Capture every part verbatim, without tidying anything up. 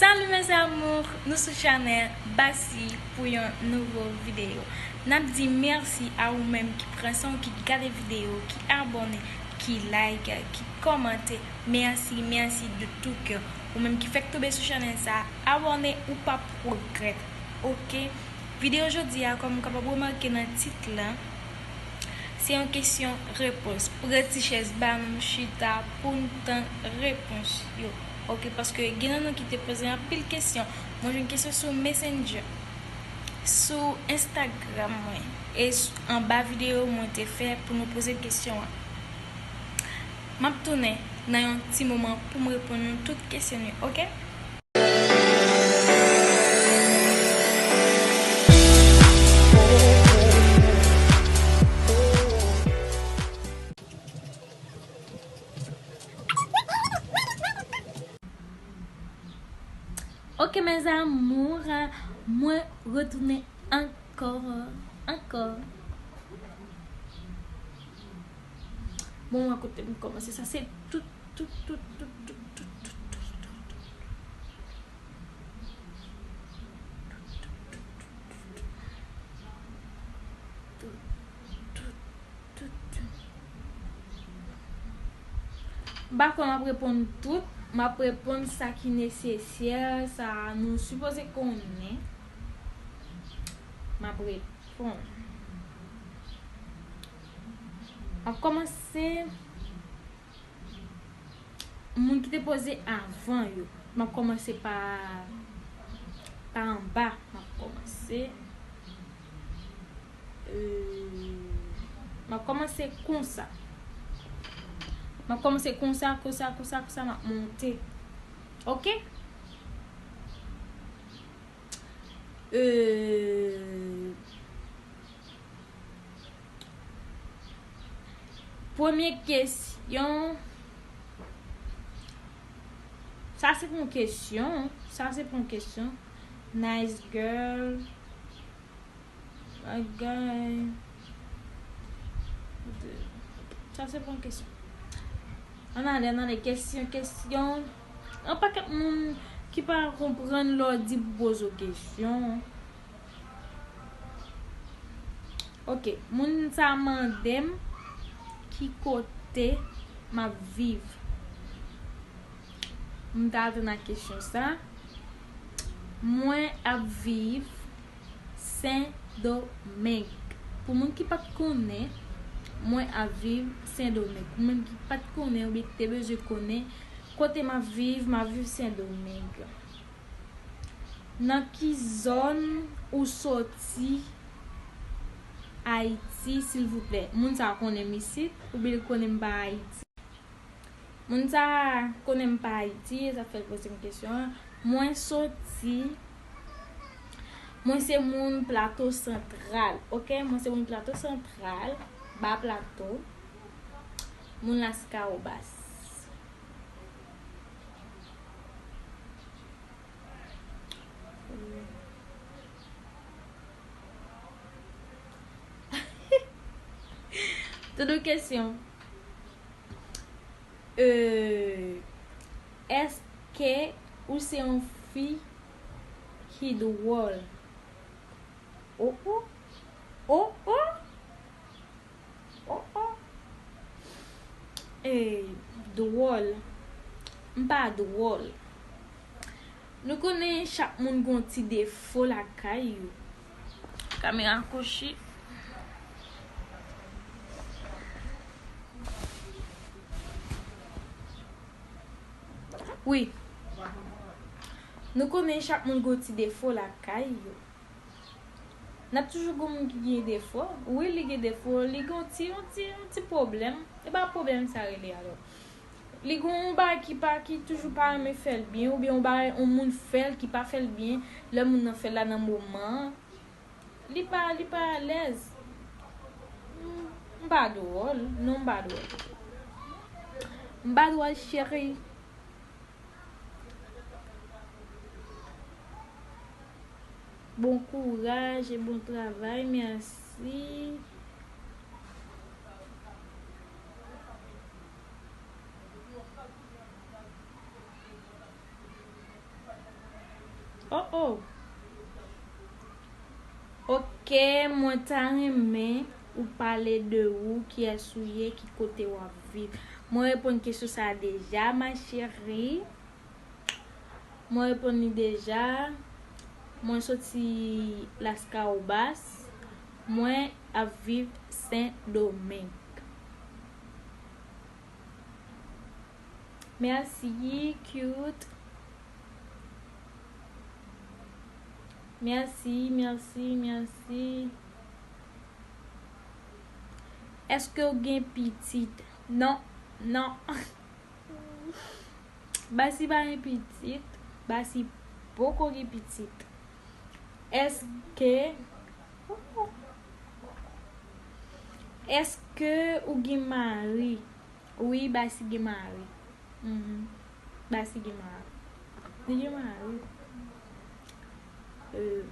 Salut mes amours, nou sou chanèl Basi pou yon nouvo videyo. N ap di mèsi a ou menm ki pran san w, ki gade videyo, ki abòne, ki like, ki kòmante. Mèsi, mèsi de tout cœur. Ou menm ki fèk tonbe sou chanèl sa, abòne, ou p ap regrèt. Oke? Videyo jodi a, kòm ou kapab remake nan tit la, se yon kesyon repons. Pran ti chèz ba nou chita pou n tann repons yo. Oke, paske gen nan nou ki te poze anpil kesyon. Mwen jwenn kesyon sou Messenger, sou Instagram mwen, e s-, anba videyo mwen te fè pou nou poze kesyon an. M ap tounen nan yon ti moman pou m reponn nou tout kesyon yo, oke? Ok, mes amours, mwen retounen ankò, ankò. Bon, mwen kote m kòmanse, sa se tout, tout, tout. M pa kwè m ap reponn tout, m ap reponn sa ki nesesè, sa nou sipoze konnen. M ap reponn. M ap kòmanse. Moun ki te poze avan yo. M ap kòmanse pa, pa anba. M ap kòmanse. Euh, m ap kòmanse konsa. M ap kòmanse konsa, konsa, konsa, konsa, m ap monte. Oke? Euh, Premye kesyon. Sa se pou yon kesyon. Sa se pou yon kesyon. Nice girl. Bagay. Sa se pou yon kesyon. Ann ale, ann ale. Kesyon, kesyon. Yon pakèt moun ki pa konprann lè w di pou poze w kesyon. Ok, moun sa mande m ki kote m ap viv. M ta atann a kesyon sa. Mwen ap viv Sendomeng. Pou moun ki pa t konnen, mwen ap viv Sendomeng. Pou moun ki pa t konnen oubyen ki te bezwen konnen kote m ap viv, m ap viv Sendomeng. Nan ki zòn ou soti Ayiti, silvouplè? Moun sa a konnen m isit, oubyen l konnen m pa Ayiti? Moun sa a konnen m pa Ayiti, e sa fè l poze m kesyon an. Mwen soti, mwen se moun Plato Santral, ok? Mwen se moun Plato Santral, Ba Plato, moun Laskawobas. Tout yon kesyon. Euh, èske ou se yon fi ki dwòl? Oh, oh. Oh, oh. Oh, oh. Ey, dwòl. M pa dwòl. Nou konnen chak moun gon ti defo lakay yo. Kamera kouchi. Wi. Nou konnen chak moun gon ti defo lakay yo. N ap toujou gon moun ki gen defo. Wi, li gen defo. Li gon ti, yon ti, yon ti pwoblèm. E pa pwoblèm sa rele alò. Li gon yon bagay ki pa, ki toujou pa renmen fè l byen, oubyen yon bagay, yon moun fè l ki pa fè l byen. Lè moun nan fè l la nan moman an, li pa, li pa alèz. M, m pa dwòl. Non, m pa dwòl. M pa dwòl, cheri. Bon kouraj e bon travay, mèsi. Oh, oh. Ok, mwen ta renmen ou pale de ou, kiyès ou ye, ki kote w ap viv. Mwen reponn kesyon sa a deja, ma chérie. Mwen reponn li deja. Mwen soti Laskawobas. Mwen ap viv Sendomeng. Mèsi, cute. Mèsi, mèsi, mèsi. Èske w gen pitit? Non, non. Basi pa gen pitit. Basi poko gen pitit. Èske, èske ou gen mari? Wi, Basi gen mari. Mhm. Basi gen mari. Li gen mari. Euh,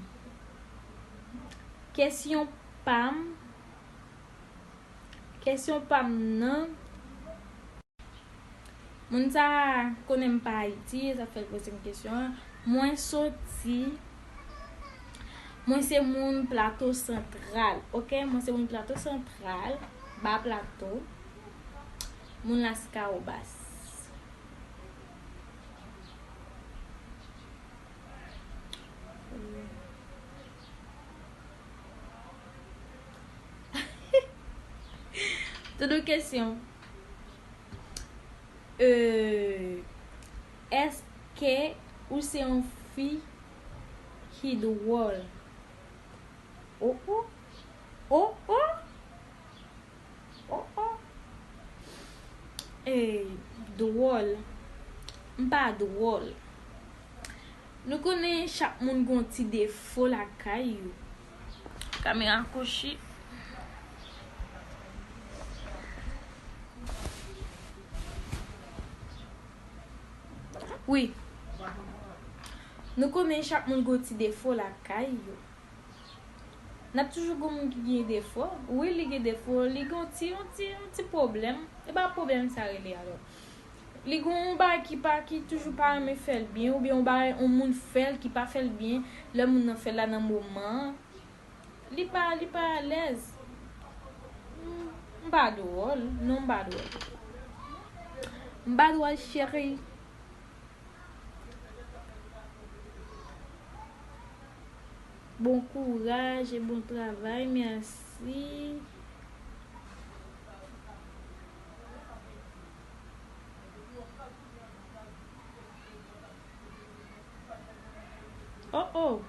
kesyon pa m. Kesyon pa m nan. Moun sa a konnen m pa Ayiti, e sa fè l poze m kesyon an. Mwen soti, mwen se moun Plato Santral, ok? Mwen se moun Plato Santral, Ba Plato, moun Laskawobas. Tout yon kesyon. Euh, èske ou se yon fi ki dwòl? Oh, oh. Oh, oh. Oh, oh. Eh, dwòl. M pa dwòl. Nou konnen chak moun gon ti defo lakay yo. Kamera kochi. Wi. Nou konnen chak moun gon ti defo lakay yo. N ap toujou gon moun ki gen defo. Wi, li gen defo. Li gen yon ti, yon ti, yon ti pwoblèm. E pa pwoblèm sa rele alò. Li gen yon bagay ki pa, ki toujou pa renmen fè l byen, oubyen yon bagay, yon moun fè l ki pa fè l byen. Lè moun nan fè l la nan moman an, li pa, li pa alèz. M, m pa dwòl. Non, m pa dwòl. M pa dwòl, cheri. Bon kouraj e bon travay, mèsi. Oh, oh.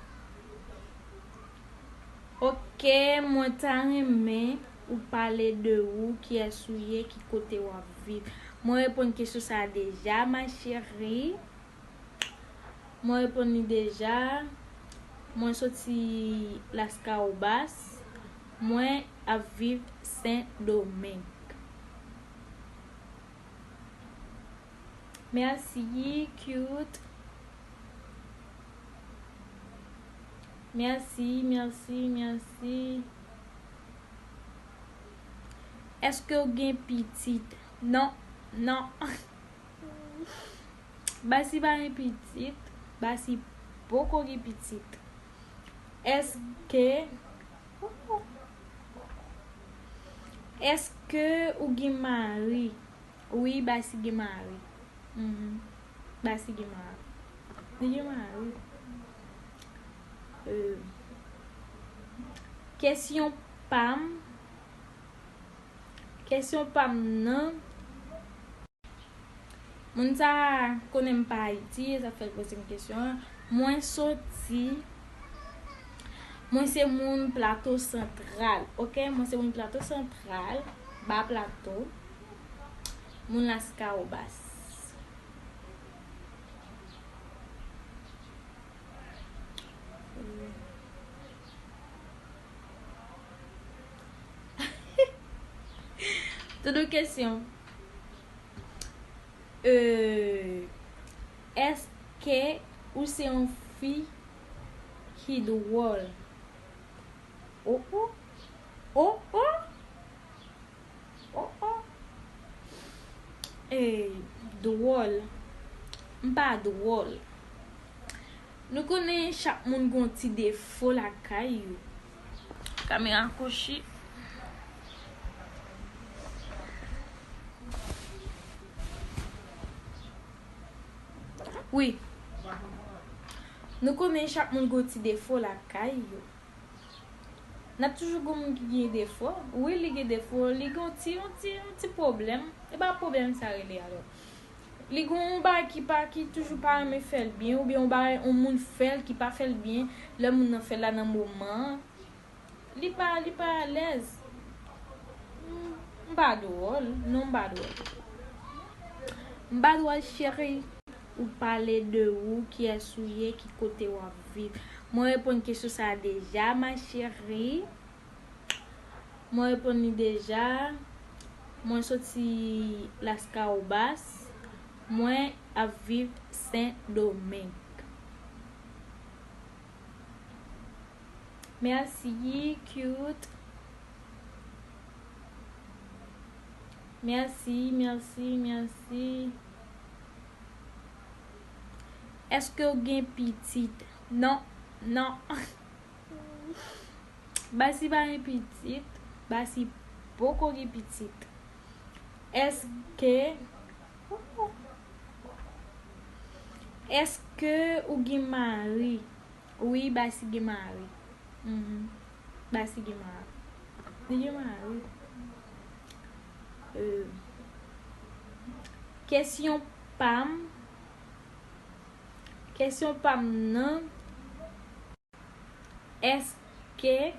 Ok, mwen ta renmen ou pale de ou, kiyès ou ye, ki kote w ap viv. Mwen reponn kesyon sa a deja, ma chérie. Mwen reponn li deja. Mwen soti Laskawobas. Mwen ap viv Sendomeng. Mèsi, cute. Mèsi, mèsi, mèsi. Èske w gen pitit? Non, non. Basi pa gen pitit. Basi poko gen pitit. Èske, èske ou gen mari? Wi, Basi gen mari. Mhm. Basi gen mari. Li gen mari. Euh, kesyon pa m. Kesyon pa m nan. Moun sa a konnen m pa Ayiti, e sa fè l poze m kesyon an. Mwen soti, mwen se moun Plato Santral, ok? Mwen se moun Plato Santral, Ba Plato, moun Laskawobas. Tout yon kesyon. Euh, èske ou se yon fi ki dwòl? Oh, oh. Oh, oh. Oh, oh. Eh, dwòl. M pa dwòl. Nou konnen chak moun gon ti defo lakay yo. Kamera kouchi. Wi. Nou konnen chak moun gon ti defo lakay yo. N ap toujou gon moun ki gen defo. Wi, li gen defo, li gen yon ti, yon ti, yon ti pwoblèm. E pa pwoblèm sa rele alò. Li gen yon bagay ki pa, ki toujou pa renmen fè l byen, oubyen yon bagay, yon moun fè l ki pa fè l byen, lè moun nan fè l la nan moman an, li pa, li pa alèz. M, m pa dwòl, non, m pa dwòl. M pa dwòl, cheri. Ou pale de ou, kiyès ou ye, ki kote w ap viv. Mwen reponn kesyon sa a deja, ma chérie. Mwen reponn li deja. Mwen soti Laskawobas. Mwen ap viv Sendomeng. Mèsi, cute. Mèsi, mèsi, mèsi. Èske w gen pitit? Non, non. Basi pa gen pitit. Basi poko gen pitit. Èske, èske ou gen mari? Wi, Basi gen mari. Mhm. Basi gen mari. Li gen mari. Euh, kesyon pa m. Kesyon pa m nan. Èske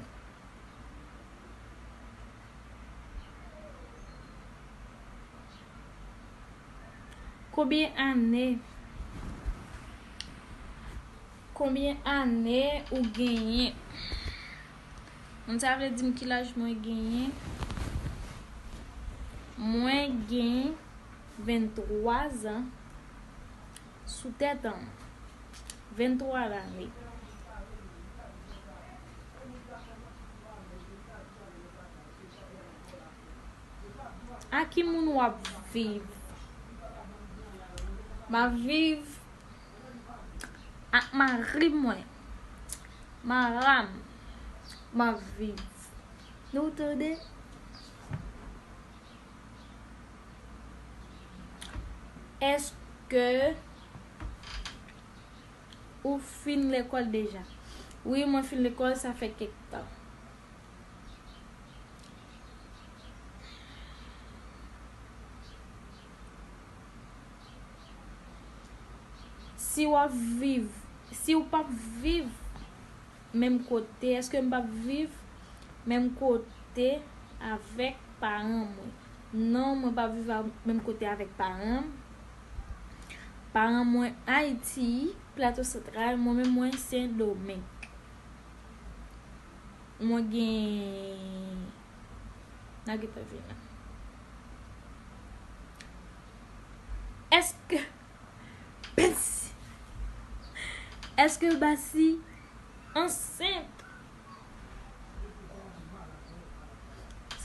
Konbyen ane? Konbyen ane ou genyen? Moun sa vle di m ki laj mwen genyen? Mwen gen venntwa zan sou tèt an. Venntwa lane. Ak ki moun w ap viv? M ap viv ak mari mwen. Mara m. M ap viv. Nou tande? Èske ou fin lekòl deja? Wi, mwen fin lekòl, sa fè kèk tan. Si w ap viv, si w p ap viv menm kote, èske m p ap viv menm kote avèk paran mwen? Non, mwen p ap viv a, menm kote avèk paran m. Paran mwen Ayiti, Plato Santral, mwen menm mwen Sendomeng. Mwen gen, n a gentan vin la. Èske, Basi, èske Basi ansent?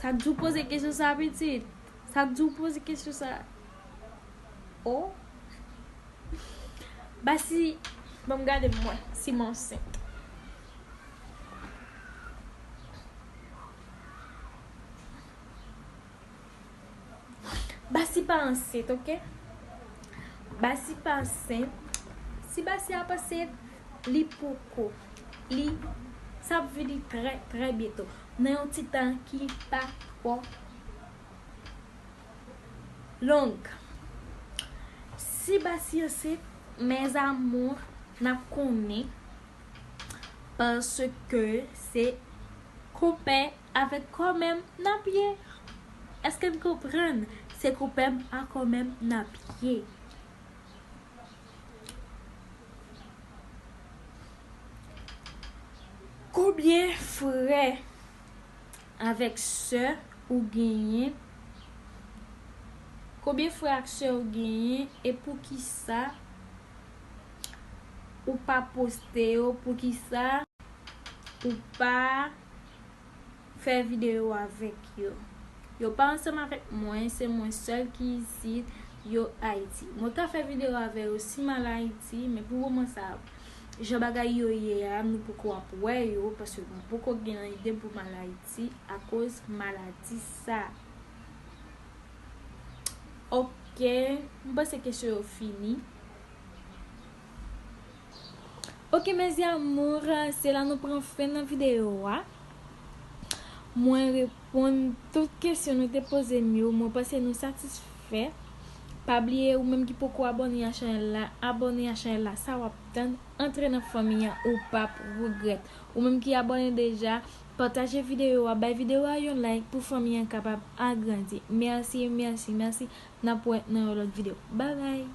Sa k di w poze kesyon sa, pitit? Sa k di w poze kesyon sa? Oh. Basi, ban m gade m wè si m ansent. Basi pa ansent, oke? Basi pa ansent. Si Basi ap ansent, li poko. Li, sa ap vini trè, trè byento. Nan yon ti tan ki pa twò long. Si Basi ansent, mes amours, n ap konnen. Paske se konpè avèk kòmè m n ap ye. Èske n konprann? Se konpè m ak kòmè m n ap ye. Konbyen frè avèk sè ou genyen? Konbyen frè ak sè ou genyen? E poukisa ou pa poste yo? Poukisa ou pa fè videyo avèk yo? Yo pa ansanm avèk mwen, se mwen sèl ki isit, yo Ayiti. Mwen ka fè videyo avè yo si m al Ayiti, men pou moman sa, Jan bagay yo ye a, nou poko ap wè yo, paske nou poko gen ide pou m al Ayiti akoz maladi sa. Ok, m panse kesyon yo fini. Ok, mes amours, se la nou pran fen nan videyo a. Mwen reponn tout kesyon nou te poze m yo. Mwen panse nou satisfè. Pa bliye, ou menm ki poko abòne a chanèl la, abòne a chanèl la. Sa w ap tann, antre nan fanmi an, ou p ap regrèt. Ou menm ki abòne deja, pataje videyo a, bay videyo a yon like pou fanmi an kapab agrandi. Mèsi, mèsi, mèsi. N ap wè nan yon lòt videyo. Babay!